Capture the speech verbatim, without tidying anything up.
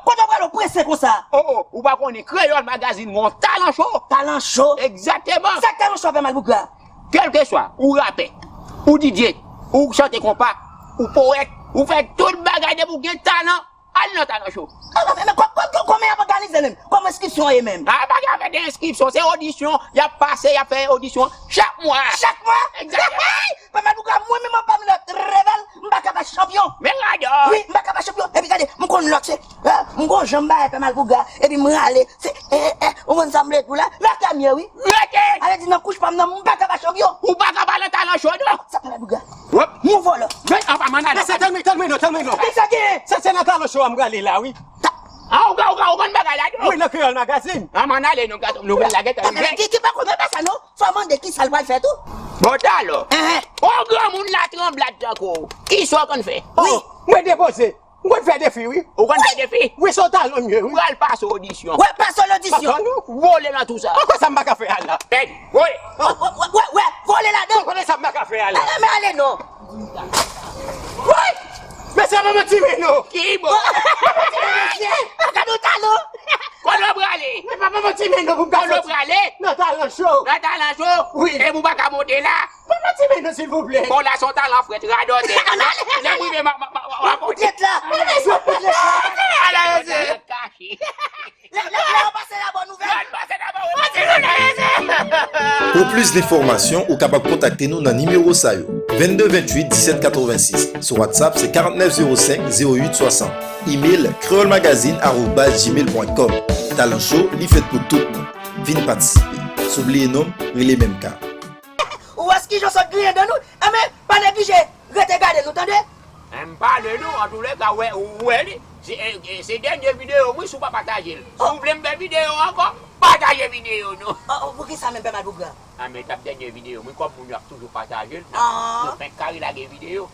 Kote w prale w prese konsa? Oh, oh, ou pa konnen Kreyòl Magazine gen yon talan cho? Talan cho? Egzakteman. Sa k talan cho a, Pè Malpougra? Kèlkeswa, ou rapè, ou D J, ou chante konpa, ou powèt, ou fè tout bagay depi w gen talan, al nan talan cho. Men kòman y ap òganize menm? Kòman enskripsyon an ye menm? A, pa gen afè de enskripsyon, se odisyon, y ap pase, y ap fè odisyon chak mwa. Chak mwa? Egzakteman. Pè Malpougra, mwen menm anba m lòt rèvèl, m pa ka pa chanpyon. Men radòt. Wi, m pa ka pa chanpyon. Epi gade, m konn lòt, se, ah, m gon jan m bay Pè Malpougra, epi m rale. Se, eh, eh, ou konn sa m vle di w la? Lòt a m ye, wi. Rete! Ale di nan kouch pa m nan, m pa ka pa chanpyon. Ou pa ka pa nan talan cho, non. Sa Pè Malpougra. Wop. Yon vòlò. Men, anpa, m ann ale. Mesye, tèl mwen, tèl mwen non, tèl mwen non. Kisa gen? Se, se nan talan cho a m prale la, wi. Ah, ou ka, ou ka, ou konn bagay la, non? Wi, nan Kreyòl Magazine. Ah, m ann ale, non, gason m, nou vin lage tèl mwen. Ki, ki pa konn pa sa, non? Fò mande kisa l pral fè tou. Bon, talò. Enhen. Yon granmoun la tranblad tankou w. Kisa w konn fè? Wi. Oh, mwen depoze. M konn fè defi, wi. Ou konn fè defi? Wi, se yon talan m ye, wi. Pral pase odisyon. Wè, pase odisyon. Papa nou. Vole nan tou sa. Ankò sa m pa ka fè a la. Hey, vole. Wè, wè, wè, wè, vole ladan. Ou konnen sa m pa ka fè a la. Ala, men ale non. Woy! Mesye, papa m ti men non. Ki bò? Gade yon talan. Kote w prale? Men papa m ti men non pou m ka soti. Kote w prale? Nan talan cho. Nan talan cho? Wi. E pou w pa ka monte la? Papa ti men non, silvouplè. Bon, la se yon talan frèt, radòtè. Lè m rive, m a, m a, m a, m a, m a monte. Poutèt la. Ala, mesye. Kache. Lè, lè, lè yo pase la bòn nouvèl. Pou plis enfòmasyon, ou kapab kontakte nou nan nimewo sa yo, vennde venntuit disèt katrevensis. Sou WhatsApp, se karantnèf zewo senk zewo uit swasant. Email, creolemagazine arobase gmail pwen kòm. Talan Show, li fèt pou tout moun. Vin patisipe. Si w bliye non m, rele menm ka. Ou wè kijan w sot griyen dan nou? Enben, pa neglije rete gade nou, tande? M pale nou, antoulèka, wè, ou wè li. Se, eh, eh, se dènye videyo m, wi, si w pa pataje l. Si w vle m fè videyo ankò, pataje videyo nou. Oh, oh, poukisa menm, Pè Malpougra? A, men t ap dènye videyo m, wi, kòm moun yo ap toujou pataje l, nou, nou fenk ka relage videyo.